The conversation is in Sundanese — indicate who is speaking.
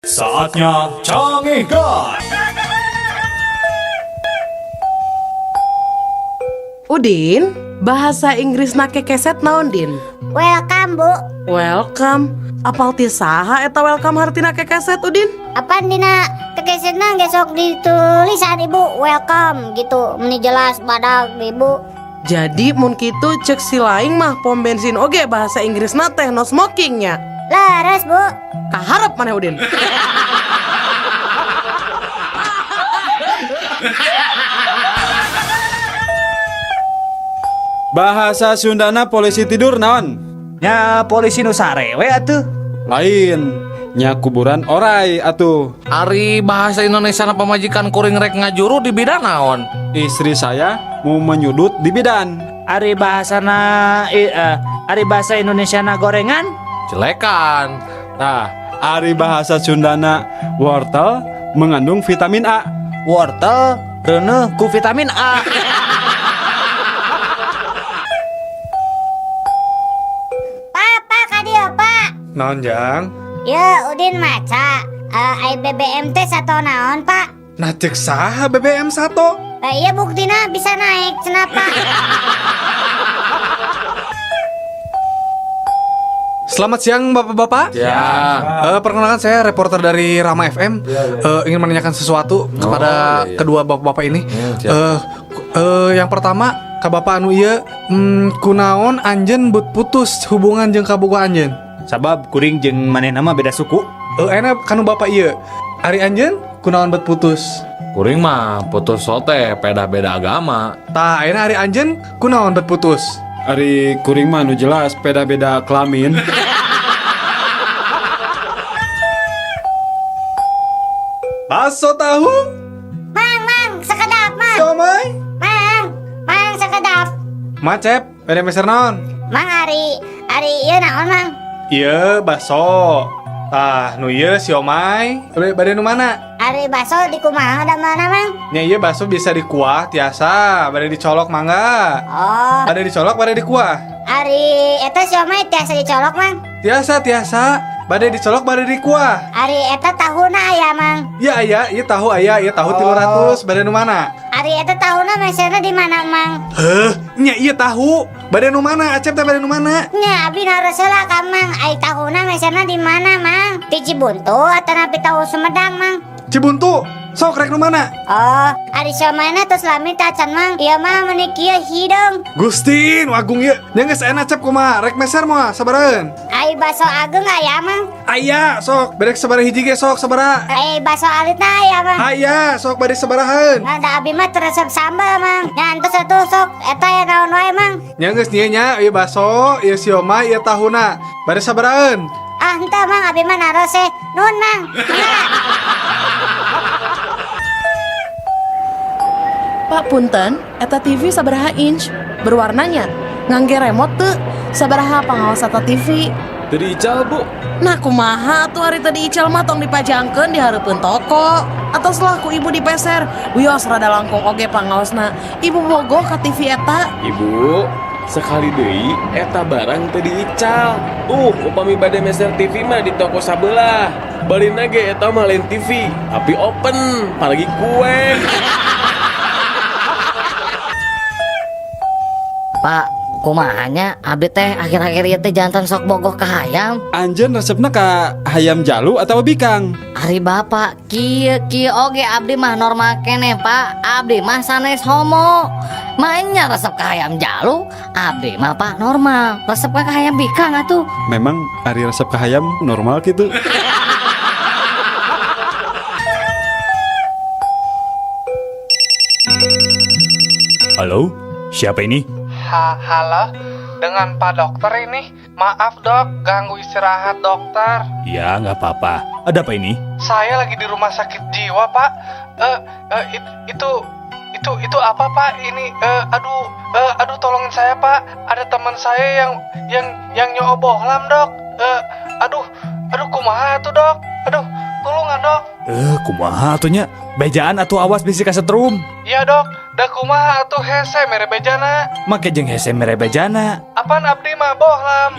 Speaker 1: Saatnya Cangehgar.
Speaker 2: Udin, bahasa Inggrisna kekeset naon, Din?
Speaker 3: Welcome, Bu.
Speaker 2: Welcome. Apal ti saha eta welcome hartina kekeset, Udin?
Speaker 3: Apaan dina kekesetna ge sok ditulisan, Ibu, welcome gitu. Meni jelas badag, Ibu.
Speaker 2: Jadi mun kitu cek si laing mah pom bensin oge bahasa Inggrisna teh no smoking nya.
Speaker 3: Leres, Bu.
Speaker 2: Kaharep maneh, Udin.
Speaker 4: Bahasa Sundana polisi tidur naon?
Speaker 5: Nya polisi nu sare we atuh.
Speaker 4: Lain, nya kuburan orai atuh.
Speaker 6: Ari bahasa Indonesia na pamajikan kuring rek ngajuru di bidan naon?
Speaker 4: Istri saya mau menyudut di bidan.
Speaker 5: Ari bahasana ari bahasa Indonesia na gorengan?
Speaker 6: Jelekan.
Speaker 4: Nah, ari bahasa Sundana wortel mengandung vitamin A.
Speaker 5: Wortel reuneuh ku vitamin A.
Speaker 3: Papa ka dieu, Pak.
Speaker 7: Naon, Jang?
Speaker 3: Ya, Udin maca. Ai BBM teh sato naon, Pak?
Speaker 7: Nah, cek saha BBM sato?
Speaker 3: Iya buktina bisa naik cenah, Pak.
Speaker 7: Selamat siang, Bapak-bapak.
Speaker 6: Ya.
Speaker 7: Perkenalkan saya reporter dari Rama FM. Ingin menanyakan sesuatu kepada
Speaker 6: iya, iya.
Speaker 7: kedua bapak-bapak ini.
Speaker 6: Siap.
Speaker 7: Yang pertama, ka bapak anu ieu, kunaon anjeun bet putus hubungan jeung kabogoh anjeun?
Speaker 5: Sabab kuring jeung manehna mah beda suku.
Speaker 7: Enak kanu bapak ieu. Ari anjeun kunaon bet putus?
Speaker 6: Kuring mah putus sote beda-beda agama.
Speaker 7: Tah, ayeuna ari anjeun kunaon bet putus?
Speaker 4: Ari kuring mah nu jelas beda-beda kelamin.
Speaker 7: Bakso tahu,
Speaker 3: Mang, mang, sakedap, Mang.
Speaker 7: Siomay.
Speaker 3: Mang, mang sakedap.
Speaker 7: Macep, bade meser naon?
Speaker 3: Mang ari ari ieu naon, Mang?
Speaker 7: Ieu bakso. Tah, nu ieu siomay. Bade nu mana?
Speaker 3: Ari bakso di kumaha da mana, Mang?
Speaker 7: Nya ieu bakso bisa dikuah tiasa, bade dicolok mangga.
Speaker 3: Oh,
Speaker 7: Bade dicolok, bade dikuah.
Speaker 3: Ari eta siomay tiasa dicolok, Mang?
Speaker 7: Tiasa, tiasa. Bade dicolok, bade dikuah.
Speaker 3: Ari eta tahuna aya, Mang?
Speaker 7: Iya aya, ieu tahu aya, ieu tahu 300, bade nu mana?
Speaker 3: Ari eta tahuna meserna di mana, Mang?
Speaker 7: Heh, nya ieu tahu. Bade nu mana? Acep teh bade nu mana?
Speaker 3: Nya abi naros heula ka Mang, ai tahuna meserna di mana, Mang? Di Cibuntu atanapi tahu Sumedang, Mang?
Speaker 7: Cibuntu. Sok rek nu mana?
Speaker 3: Oh, ari siomayna tos lami tacan, Mang. Ieu mah meuni kieu hideung.
Speaker 7: Gusti, nu agung ieu. Nya geus enak Cep kumaha? Rek meser moal sabaraheun?
Speaker 3: Ai baso ageung aya, Mang?
Speaker 7: Aya, sok. Bade sabaraha hiji ge sok sabaraha?
Speaker 3: Ai baso alitna aya, Mang?
Speaker 7: Aya, sok bade sabaraheun?
Speaker 3: Nah, da abi mah teu resep sambal, Mang. Nya entos atuh sok eta ya naon wae, Mang.
Speaker 7: Nya geus nya nya ieu baso, ieu siomay, ieu tahuna. Bade sabaraheun?
Speaker 3: Ah, henteu, Mang, abi mah naros eh. Nuhun, Mang. Mangga.
Speaker 2: Pak, punten, eta TV sabaraha inch? Berwarnanya? Ngangge remote teu? Sabaraha pangaos eta TV?
Speaker 8: Teu diical, Bu.
Speaker 2: Nah, kumaha tuh ari teu diical mah tong dipajangkeun di hareupeun toko. Atos lah ku ibu dipeser. Wios rada langkung oge pangaosna. Ibu bogoh ka TV eta.
Speaker 8: Ibu, sekali deui eta barang teu diical. Upami bade meser TV mah di toko sabelah. Barina ge eta mah lain TV, tapi open, apalagi kue.
Speaker 9: Pak, kumaha nya abdi teh akhir-akhir ieu teh janten sok bogoh ka hayam.
Speaker 4: Anjeun resepna ka hayam jalu atau bikang?
Speaker 9: Ari bapak kieu kieu oge abdi mah normal keneh, Pak. Abdi mah sanes homo. Maenya resep ka hayam jalu, abdi mah, Pak, normal. Resep ka hayam bikang atuh.
Speaker 4: Memang ari resep ka hayam normal gitu.
Speaker 1: Halo, siapa ini?
Speaker 7: Halo, dengan Pak Dokter ini. Maaf dok, ganggu istirahat dokter.
Speaker 1: Ya, nggak apa-apa. Ada apa ini?
Speaker 7: Saya lagi di rumah sakit jiwa, Pak. Eh, eh, it- itu Itu apa, Pak? Ini aduh, aduh, tolongin saya, Pak. Ada teman saya yang nyoo bohlam, Dok. Aduh, aduh, kumaha tuh, Dok? Aduh, tulungan, Dok.
Speaker 1: Eh, kumaha atuh nya? Bejaan atuh, awas bisi kasetrum.
Speaker 7: Iya, Dok. Da kumaha atuh, hese mere bejana.
Speaker 1: Make jeung hese mere bejana.
Speaker 7: Apaan abdi mah bohlam.